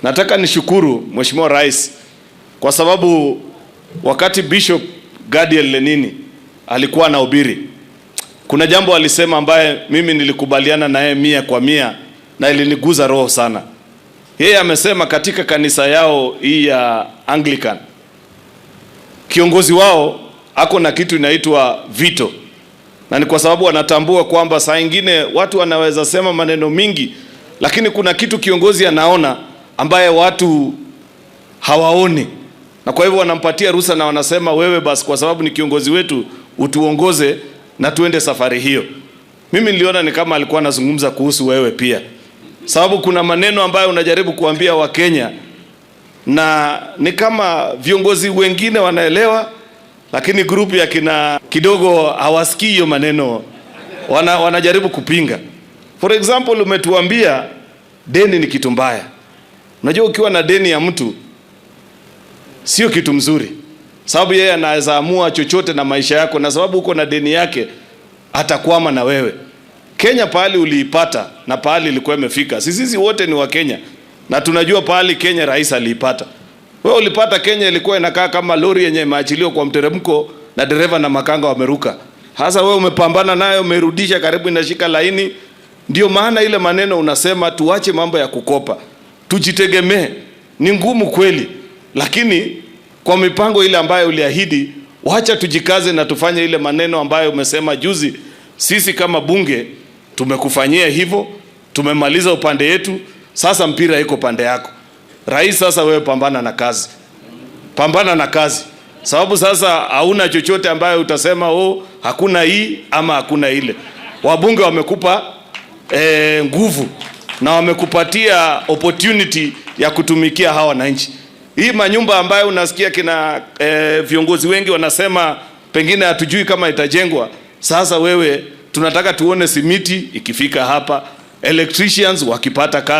Nataka nishukuru Mheshimiwa Rais kwa sababu wakati Bishop Gadiel Lenini alikuwa anahubiri, kuna jambo alisema ambaye mimi nilikubaliana naye 100% na iliniguza roho sana. Yeye amesema katika kanisa yao hii ya Anglican, kiongozi wao ako na kitu inaitwa veto, na ni kwa sababu wanatambua kwamba saa ingine watu wanaweza sema maneno mingi, lakini kuna kitu kiongozi anaona ambaye watu hawaoni, na kwa hivyo wanampatia ruhusa na wanasema, wewe basi, kwa sababu ni kiongozi wetu, utuongoze na tuende safari hiyo. Mimi niliona ni kama alikuwa anazungumza kuhusu wewe pia, sababu kuna maneno ambayo unajaribu kuambia Wakenya na ni kama viongozi wengine wanaelewa, lakini group ya kina kidogo hawasikii hiyo maneno, wanajaribu kupinga. For example, umetuambia deni ni kitu mbaya. Unajua ukiwa na deni ya mtu sio kitu mzuri, sababu yeye anaweza amua chochote na maisha yako, na sababu uko na deni yake atakwama na wewe. Kenya pahali uliipata na pahali ilikuwa imefika, sisi wote ni Wakenya na tunajua pahali Kenya rais aliipata. Wewe ulipata Kenya ilikuwa inakaa kama lori yenye imeachiliwa kwa mteremko na dereva na makanga wameruka. Hasa wewe umepambana nayo, umerudisha karibu inashika laini. Ndio maana ile maneno unasema tuache mambo ya kukopa, tujitegemee. Ni ngumu kweli, lakini kwa mipango ile ambayo uliahidi, wacha tujikaze na tufanye ile maneno ambayo umesema juzi. Sisi kama bunge tumekufanyia hivyo, tumemaliza upande yetu, sasa mpira iko pande yako. Rais, sasa wewe pambana na kazi, pambana na kazi, sababu sasa hauna chochote ambayo utasema, oh, hakuna hii ama hakuna ile. Wabunge wamekupa nguvu na wamekupatia opportunity ya kutumikia hawa wananchi. Hii manyumba ambayo unasikia kina viongozi wengi wanasema pengine hatujui kama itajengwa. Sasa wewe tunataka tuone simiti ikifika hapa, electricians wakipata kazi.